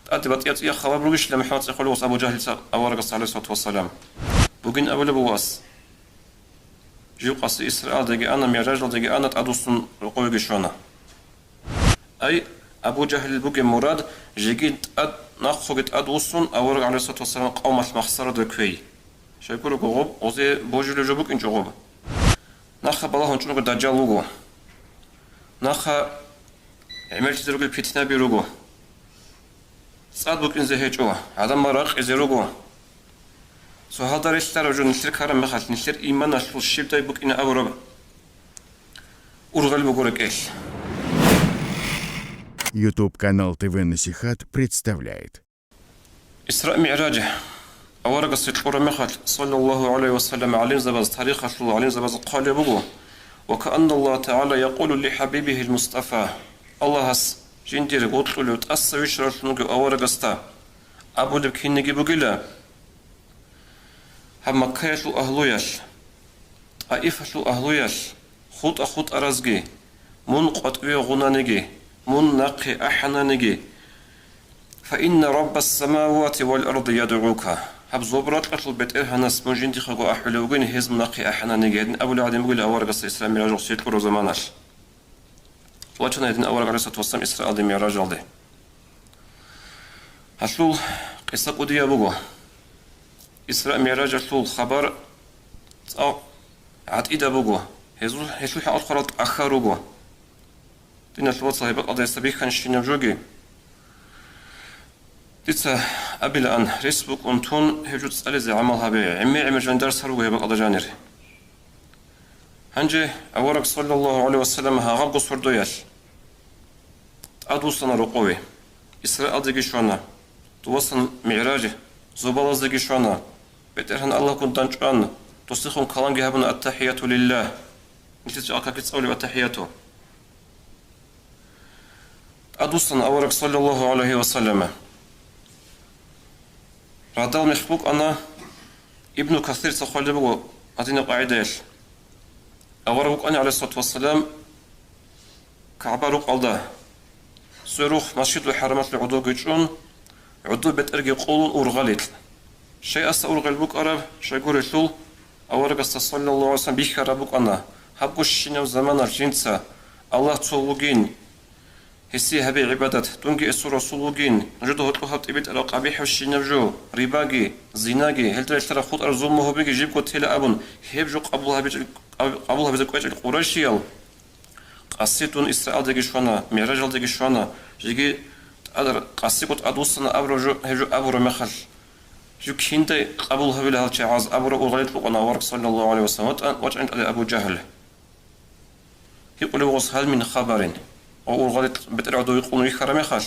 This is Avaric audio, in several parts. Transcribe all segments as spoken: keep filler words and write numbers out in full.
ТӀаде батӀияб цӀияб хабар бугищила МухӀаммад цӀехолев ас Абу Жагьлица аварагасда, гӀалайгьиссалату вассалам? Бугин абулеб буго ас. Жив къаси Исраилалдеги ана, МигӀражалдеги ана, тӀадвуссун рокъовеги щвана. Ай, Абу Жагьлил бугеб мурад, жеги тӀад, нахъоги тӀадвуссун, авараг, гӀалайгьиссалату вассалам, къавмалъ махсарада кквей. Щайгурелъул гъоб, гъозе божулев жо букӀинчӀо гъоб. Нахъа балагьун чӀунго дажжал вуго. Нахъа гӀемерлъизе ругел питнаби руго. ЦӀад букӀинзе гьечӀо, гӀадамал ракъизе руго. Цо гьалда релълъараб жо нилъер ккараб мехалъ, нилъер иманалъул щибдай букӀина абураб ургъел буго рекӀелъ. YouTube канал ТВ Насихат представляет. Исра МигӀраж аварагасе кьураб мехалъ, саллаллагьу гӀалайгьи ва саллам, гӀалимзабаз, тарихалъул гӀалимзабаз хъвалеб буго: «Ва каанналлагьа тагӀала якъулу ли хӀабибигьил Мустафа», Аллагьас жиндир вокьулев тӀаса вищаравлъун вугев аварагасда абулеб кинниги бугила: «Гьаб Маккаялъул агьлуялъ, ТӀаифалъул агьлуялъ, хутӀа-хутӀаразги, мун къватӀиве гъунаниги, мун нахъе ахӀананиги, фа инна Раббас самавати вал арди ядгӀука, гьаб зоб-ракьалъул БетӀергьанас мун жиндихъего ахӀулев вугин, гьез мун нахъе ахӀананиги», гьедин абулев гӀадин бугила аварагасда Исра МигӀражалъ кьураб заманалъ. Вачана гьедин авараг, гӀалайгьиссалату вассалам, Исраилде МигӀражалде. Гьалъул къиса кӀудияб буго. Исра МигӀражалъул хабар цӀакъ гӀатӀидаб буго. Гьезул, гьелъул хӀакъалъулъ хъварал тӀахьал руго. Диналъул вацал, гьеб бакӀалда гьесда бихьанщинаб жоги. Дица абилаан, рес букӀун тун гьеб жо цӀализе гӀамал гьабе, гӀемер-гӀемер жаниб дарсал руго гьеб бакӀалда жанир. Гьанже авараг, саллаллагьу гӀалайгьи ва саллам, гьагъабго сордоялъ тӀадвуссана рокъове. Исраилалдеги щвана, тӀадвуссана МигӀраж, зобалаздаги щвана. БетӀергьан Аллагьгун дандчӀван, досихун каламги гьабуна: «АттахӀияту лиллагь». Нилъеца жакъа какде цӀалулеб аттахӀияту. ТӀадвуссана авараг, саллаллагьу гӀалайгьи ва саллам. Радал мех букӀана, Ибну Касирца хъвалеб буго гьадинаб къагӀидаялъ. Авараг вукӀана, гӀалайгьиссалату вассалам, КагӀба рукъалда, цо рухъ Масжидул ХӀарамалъул гӀодовги чӀун, гӀодов бетӀерги къулун ургъалилъ. Щай асда ургъел букӀараб? Щайгурелъул аварагасда, саллаллагьу гӀалайгьи ва саллам, бихьараб букӀана: «Гьабгощинаб заманалъ жинца Аллагь цо вугин, гьесие гьабе гӀибадат, дунги гьесул расул вугин, нужеда гьоркьоб гьаб тӀибитӀараб къабихӀабщинаб жо, рибаги, зинаги, гьелда релълъараб хутӀараб зулму гьабиги жибго тела», абун, гьеб жо къабул гьабичӀел-, къаб-, къабул гьабизе кӀвечӀел къурайшиял. Къаси дун Исраилалдеги щвана, МигӀражалдеги щвана, жеги тӀад-, къасиго тӀадвуссана абураб жо, гьеб жо абураб мехалъ, жив киндай къабул гьавила гьал чагӀаз абураб ургъалилъ вукӀана авараг, саллаллагьу гӀалайгьи ва саллам, ватӀа-, вачӀана тӀаде Абу Жагьл. Гьикъулеб гъос: «Гьал мин хабарин?» Ва ургъалилъ бетӀер гӀодов къулун вихьараб мехалъ,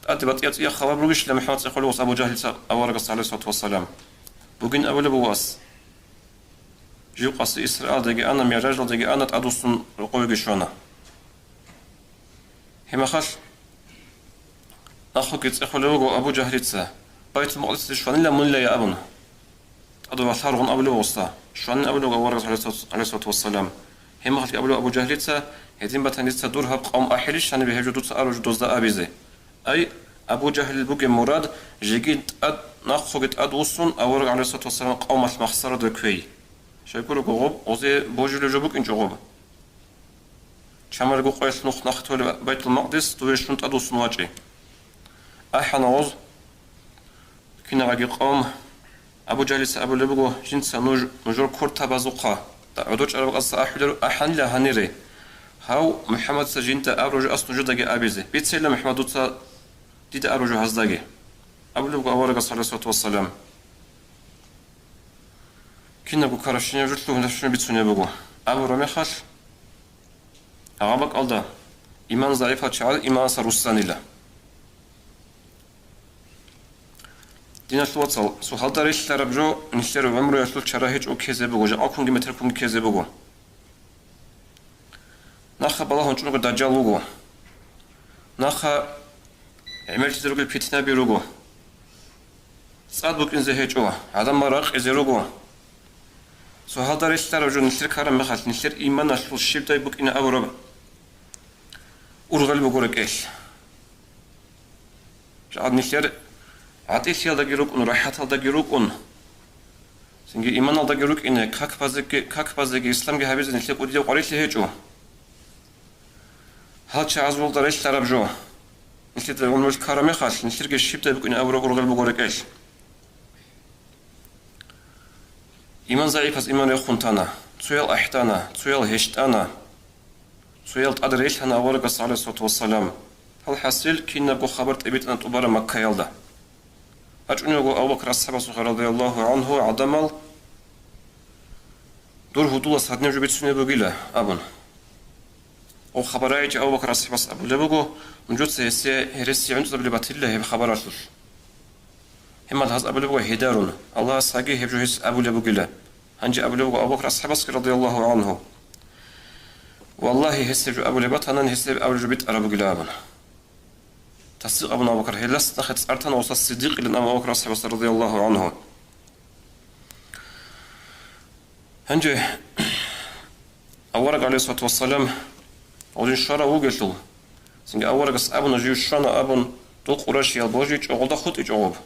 тӀаде батӀияб цӀияб хабар бугищила МухӀаммад цӀехолев ас Абу Жагьлица аварагасда, гӀалайгьиссалату вассалам? Бугин абулеб буго ас. Жив къаси Исраилалдеги ана, МигӀражалдеги ана, тӀадвуссун рокъовеги щвана. Гьеб мехалъ нахъеги цӀехолеб буго Абу Жагьлица: «Байтул-Макъдисалде щванила мунилая?» абун. ТӀадвуссаргъун абулеб гъосда, щванин абулеб аварагас, гӀалайгьиссалату вассалам. Гьеб мехалъги абулеб Абу Жагьлица: «Гьедин батани, дица дур гьаб къавм ахӀилищ гьанибе гьеб жо дуца араб жо дозда абизе». Ай, Абу Жагьлил бугеб мурад, жеги тӀад, нахъеги тӀадвуссун, авараг, гӀалайгьиссалату вассалам, къавмалъ махсарада кквей. Щайгурелъул гъоб, гъозе божулев жо букӀинчӀо гъоб. Чамалго къоялъ нух нахъе толеб Байтул-Макъдис, дуве щун тӀадвуссун вачӀе. АхӀана гъоз. Кинагъаги къавм. Абу Жагьлица абулеб буго: «Жинца нуж, нужер кортабазухъа, да гӀодов чӀараб бакӀалдаса ахӀулел ахӀанила гьанире. Гьав МухӀаммадица жинда абураб жо ас нужедаги абизе. Бицейила, МухӀаммад, дуца дида абураб жо гьаздаги», — абулеб буго аварагас, гӀалайгьиссалату вассалам. Кинабго ккарабщинаб жо лъугьиналъун бицунеб буго. Абураб мехалъ, гьагъаб бакӀалда иман загӀипал чагӀаз иманасда руссанила. Диналъул вацал, цо гьалда релълъараб жо нилъер гӀумруялъул чара гьечӀого ккезе буго, жакъа ккунги метер ккунги ккезе буго. Нахъа балагьун чӀунго дажжал вуго. Нахъа гӀемерлъизе ругел питнаби руго. ЦӀад букӀинзе гьечӀо, гӀадамал ракъизе руго. Цо гьалда релълъараб жо нилъер ккараб мехалъ, нилъер иманалъул щибдай букӀина абураб ургъел буго рекӀелъ. Жал нилъер гӀатӀилъиялдаги рукӀун, рахӀаталдаги рукӀун, цинги иманалдаги рукӀине, как базеги, как базеги исламги гьабизе нилъер кӀудияв къварилъи гьечӀо. Гьал чагӀазулда релълъараб жо. Нилъеда гӀумру ккараб мехалъ, нилъерги щибдай букӀине абураб ургъел буго рекӀелъ. Иман загӀипас иман рехун тана, цоял ахӀдана, цоял гьещтӀана, цоял тӀаде релъана аварагас, гӀалайгьиссалату вассалам. Гьалхьасил, кинабго хабар тӀибитӀана тӀубараб Маккаялда. БачӀунеб буго Абу Бакр асхӀабасухъе, радияллагьу гӀанхӀу, гӀадамал, дур гьудулас гьадинаб жо бицунеб бугила абун. Гьеб хабар рагӀичӀеб Абу Бакр асхӀабас абулеб буго, нужеца гьесие гьереси гӀунтӀизабулеб батилла гьеб хабаралъулъ. Гьеб мехалъ гьаз абулеб буго гьедарун, Аллагьас гьаги гьеб жо гьес абулеб бугила. Гьанже абулеб буго Абу Бакр асхӀабасги, радияллагьу гӀанхӀу: «Валлагьи, гьес гьеб жо абулеб батанани, гьес гьеб абулеб жо битӀараб бугила», – абун. Тасдикъ абун Абу Бакр, гьелдаса нахъе цӀар тана гъосда Сиддикъилан абун Абу Бакр асхӀабасда, радияллагьу гӀанхӀу. Гьанже авараг, гӀалайгьиссалату вассалам, гъодин щварав вугелъул, цинги аварагас абуна жив щвана абун, дол къурайшиял божичӀого, гъолда хутӀичӀого.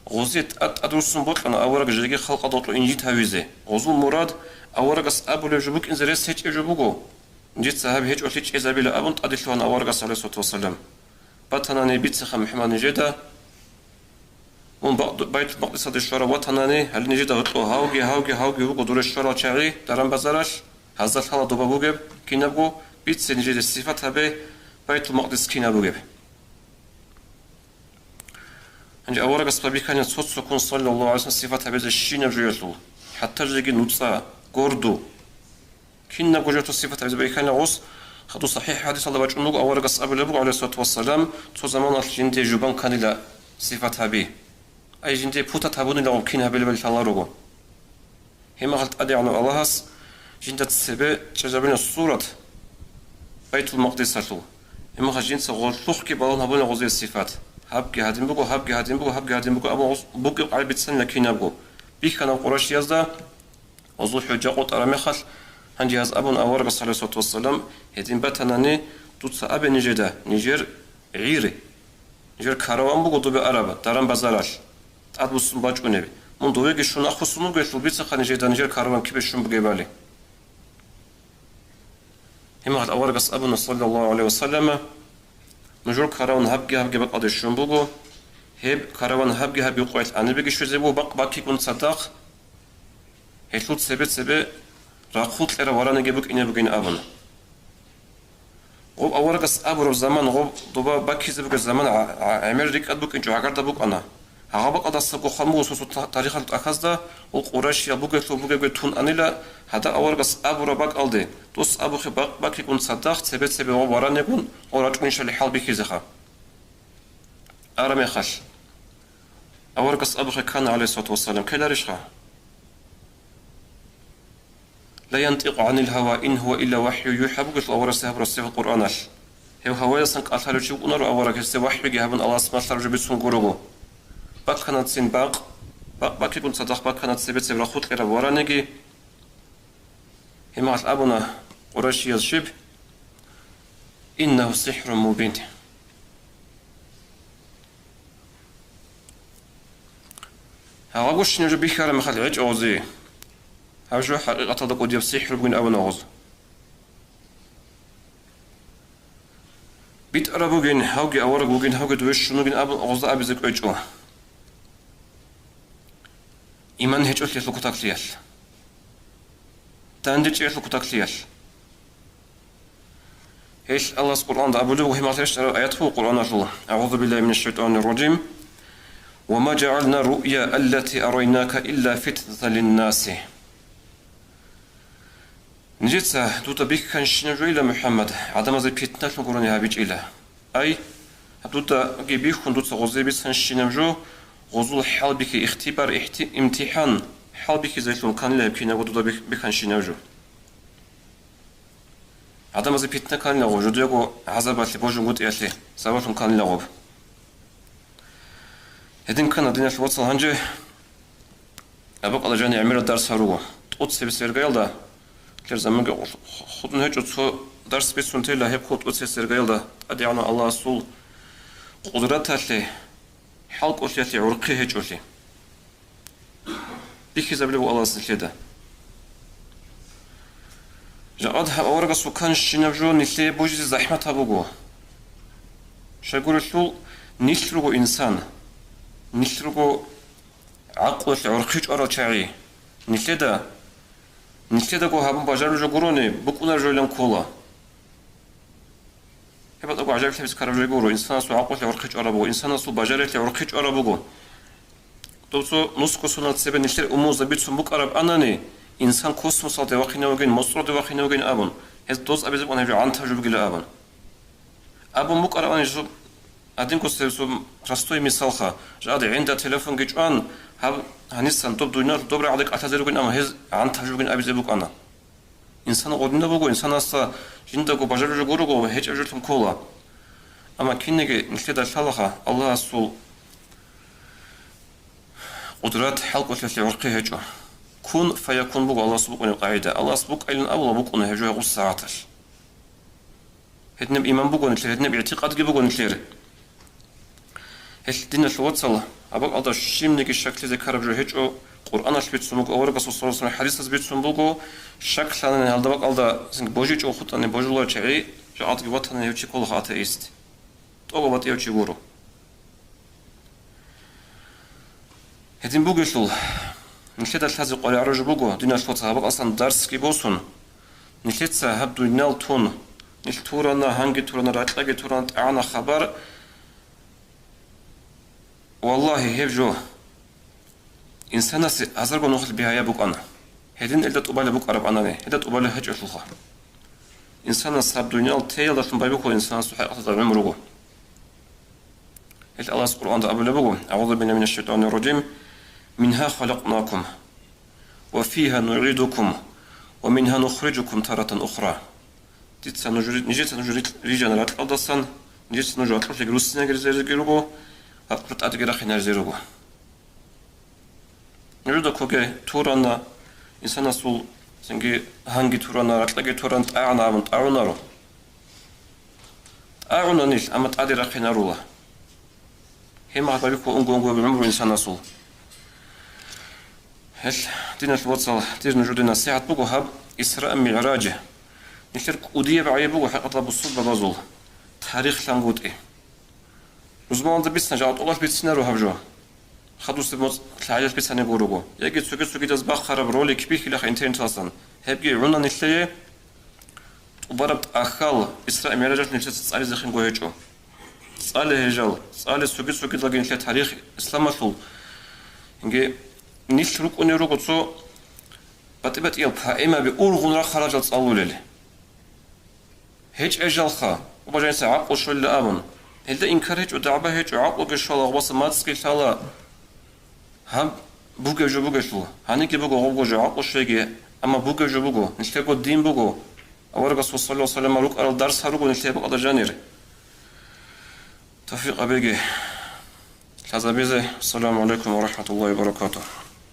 Гъозе тӀад-тӀадвуссун бокьана авараг жеги халкъалда гьоркьо инжит гьавизе. Гъозул мурад аварагас абулеб жо букӀинзе рес гьечӀеб жо буго. Нижеца гьаб гьечӀолъи чӀезабила абун тӀаде лъугьана аварагас, гӀалайгьиссалату вассалам. Батанани, бицеха, МухӀаммад, нижеда. Мун Бакъ-, Байтул-Макъдисалде щварав ватанани, гьале нижеда гьоркьо гьавги, гьавги, гьавги вуго дуре щварал чагӀи даран-базаралъ, гьазда лъала доба бугеб кинабго, бице нижеде сифат гьабе, Байтул-Макъдис кинаб бугеб. Гьанже аварагас бихьана цо-цоккун, саллаллагьу гӀалайгьи вассалам, сифат гьабизе щинаб жоялъул, хӀатта жеги нуцӀа, горду. Кинабго жо сифат гьабизе бихьана гъос. Хадуб сахӀихӀ хӀадисалда бачӀун буго, аварагас абулеб буго, гӀалайгьиссалату вассалам, цо заманалъ жинде жубан кканила сифат гьаби. Ай, жинде путат гьабунила гъоб кин гьабилебали лъаларого. Гьеб мехалъ ТӀадегӀанав Аллагьас жинда цебе чӀезабуна сурат Байтул-Макъдисалъул. Гьеб мехалъ жинца гъолъухъги балагьун гьабуна гъозие сифат. Гьабги гьадин буго, гьабги гьадин буго, гьабги гьадин буго абун гъос букӀин къагӀи бицанила кинабго. Бихьана къурайшиязда, гъозул хӀужа къотӀараб мехалъ, гьанже гьаз абуна аварагас, гӀалайгьиссалату вассалам, гьедин батанани, дуца абе нижеда, нижер гӀир, нижер караван буго добе араб даран-базаралъ тӀадвуссун бачӀунеб. Мун довеги щун ахъвуссун вугелъул, бицеха нижеда нижер караван кибе щун бугебали. Гьеб мехалъ аварагас абуна, саллаллагьу гӀалайгьи вассаллама, нужер караван гьабги-гьабги бакӀалде щун буго, гьеб караван гьабги-гьабги къоялъ гьанибеги щвезе буго бакъ-баккигун цадахъ, гьелъул цебе-цебе рахъул кьераб вараниги букӀине бугин абуна. Гъоб аварагас абураб заман, гъоб доба баккизе бугеб заман гӀа-, гӀа-, гӀемер рикӀкӀад букӀинчӀо, гӀагарда букӀана. Гьагъа бакӀалдасаго хъван буго цо-цо та-, тарихалъул тӀахьазда, гъол къурайшиял бугелъул бугебги тун анила, гьадаб аварагас абураб бакӀалде, дос абухъе бакъ-, баккигун цадахъ цебе-цебе гъоб варанигун гъол рачӀунищали хӀалбихьизеха. Араб мехалъ, аварагас абухъе ккана, гӀалайгьиссалату вассалам, ккеларищха? «Ла янтӀикъу гӀанил гьава, ин гьува илла вахӀю юхӀа», – бугелъул аварагасда гьабураб сипат Къуръаналъ. Гьев гьаваялдасан кӀалъалев чи вукӀунаро авараг, гьесда вахӀюги гьабун Аллагьас малъараб жо бицун гурого. Бакканацин бакъ, бакъ-баккигун цадахъ баккана цебе-цебе рахъул кьераб вараниги. Гьеб мехалъ абуна къурайшияз щиб: «Иннагьу сихӀрун мубин». Гьагъа гущинаб жо бихьараб мехалъ гӀечӀо гъозе. Гьаб жо хӀакъикъаталда кӀудияб сихӀру бугин абуна гъоз. БитӀараб бугин, гьавги авараг вугин, гьавги дове щун вугин абун гъозда абизе кӀвечӀо. Иман гьечӀолъиялъул кутаклъиялъ. ДандечӀеялъул кутаклъиялъ. Гьелъ Аллагьас Къуръанда абулеб буго, гьеб мехалъ рещтӀараб аят буго Къуръаналъул: «АгӀузу биллагьи минаш шайтӀанир ражим. Ва ма жагӀална руъя аллати арайнака илла фитнатан линнаси». Нижеца дуда бихьанщинаб жойила, МухӀаммад, гӀадамазе питналъун гурони гьабичӀила. Ай, гьаб дудаги бихьун дуца гъозе бицанщинаб жо, гъозул хӀалбихьи, ихтибар, ихти-, имтихӀан, хӀалбихьизелъун кканила гьеб кинабго дуда бих-, бихьанщинаб жо. ГӀадамазе питна кканила гъоб, жидеего гӀазабалъе, божунгутӀиялъе сабаблъун кканила гъоб. Гьедин ккана, диналъул вацал, гьанже Абакъала жани гӀемерал дарс гьаруго. ТӀоцебесеб иргаялда, кер заманги хутӀун гьечӀо, цо дарс бицун тела гьеб ккола тӀоцебесеб иргаялда, ТӀадегӀанав Аллагьасул къудраталъе, хӀалкӀолъиялъе гӀурхъи гьечӀолъи. Бихьизабулеб буго Аллагьас нилъеда. Жакъад гьаб аварагасул канщинаб жо нилъее божизе захӀматаб буго. Щайгурелъул, нилъ руго инсан, нилъ руго гӀакълуялъе гӀурхъи чӀварал чагӀи. Нилъеда, нилъедаго гьабун бажарулеб жо гурони, букӀунареб жойилан ккола. Гьеб батӀаго гӀажаиблъи гьабизе ккараб жо гуро, инсанасул гӀакълуялъе гӀурхъи чӀвараб буго, инсанасул бажариялъе гӀурхъи чӀвараб буго. Дов цо нусго соналъ цебе нилъер умумузда бицун букӀараб анани, инсан космосалде вахине вугин, моцӀроде вахине вугин абун, гьез доз абизе букӀана гьеб жо гӀантаб жо бугила абун. Абун букӀарабани жо, гьадинго цебе цо простой мисалха, жагьде гӀинда телефонги чӀван, гьаб гьанисан доб дуниялалъул доб рагӀаде кӀалъазе ругин, амма гьез гӀантаб жо бугин абизе букӀана. Инсан гъодинаб буго, инсанасда жиндаго бажарулеб жо гурого ва гьечӀеб жолъун ккола. Амма кинниги нилъеда лъалаха, Аллагьасул къудрат хӀалкӀолъиялъе гӀурхъи гьечӀо. Кун фаякун буго Аллагьас букӀунеб къагӀида. Аллагьас букӀайилан абула, букӀуна гьеб жо гъус сагӀаталъ. Гьединаб иман буго нилъер, гьединаб игӀтикъадги буго нилъер. Гьелъ, диналъул вацал, гьаб бакӀалда щибниги щаклъизе ккараб жо гьечӀо, Къуръаналъ бицун буго, аварагасул саллаллагьу гӀалайгьи вассаллам хӀадисаз бицун буго, щаклъанани гьалда бакӀалда цинги божичӀого хутӀани божуларев чагӀи, жакъатги ватани гьев чи кколаха атеист. ТӀокӀаб батӀияв чи гуро. Гьедин бугелъул, нилъеда лъазе къваригӀараб жо буго, диналъул вацал, гьаб бакӀасан дарсги босун, нилъеца гьаб дуниял тун, нилъ турана, гьанги турана, ракьаги турана, тӀагӀана хабар. Валлагьи, гьеб жо инсанасе гьазарго нухалъ бигьаяб букӀана. Гьедин гьелда тӀубалеб букӀараб анани, гьелда тӀубалеб гьечӀолъулха. Инсанас гьаб дуниял теялдалъун байбихьула инсанасул хӀакъалъулъ гӀумруго. Гьел Аллагьас Къуръанда абулеб буго: «АгӀузу биллагьи минаш шайтанир ражим. Мингьа халакънакум, ва фигьа нугӀидукум, ва мингьа нухрижукум таратан ухра». Дица нуж ри-, нижеца нуж рикь-, рижана ракьалдасан, нижеца нуж ракьулъеги руссинаги ризериги руго, ракьул тӀадеги рахинаризе руго. Нужеда ккоге турана, инсанасул цинги гьанги турана, ракьаги туран, тӀагӀана абун тӀагӀунаро. ТӀагӀуна нилъ, амма тӀаде рахъинарула. Гьеб мехалъ байбихьула унго-унго гӀумру инсанасул. Гьелъ, диналъул вацал, дир нужеде насихӀат буго гьаб Исра-МигӀраж. Нилъер кӀудияб гӀайиб буго хӀакъаталда бусурбабазул тарих лъангутӀи. Рузманалда бицина, жал тӀолалъ бицинаро гьаб жо. Хадусеб моцӀ лъагӀалилъ бицани гурого. Яги цоги-цогидаз бахъараб ролик бихьилаха интернеталдасан. Гьебги гӀуна нилъее. ТӀубараб тӀахьал Исра-МигӀражалъ нилъеца цӀализехинго гьечӀо. ЦӀале гьел жал, цӀале цоги-цогидалги нилъер тарих исламалъул. Инги нилъ рукӀунел руго цо батӀи-батӀиял поэмаби ургъун рахъарал жал цӀалулел. ГьечӀеб жалха, убажаница гӀакълу щолила абун. Гьелда инкар гьечӀо, дагӀба гьечӀо, гӀакълуги щвала, гъобаса мацӀги лъала. Гьаб бугеб жо бугелъул, гьаниги буго гъобго жо гӀакълу щвеги, амма бугеб жо буго, нилъего дин буго. Аварагасул саллаллагьу гӀалайгьи вассаллам рукӀарал дарс гьаруго нилъее бакӀалда жанир. Тавфикъ гьабеги лъазабизе. Ассаламу гӀалайкум ва рахӀматуллагьи ва баракатугьу.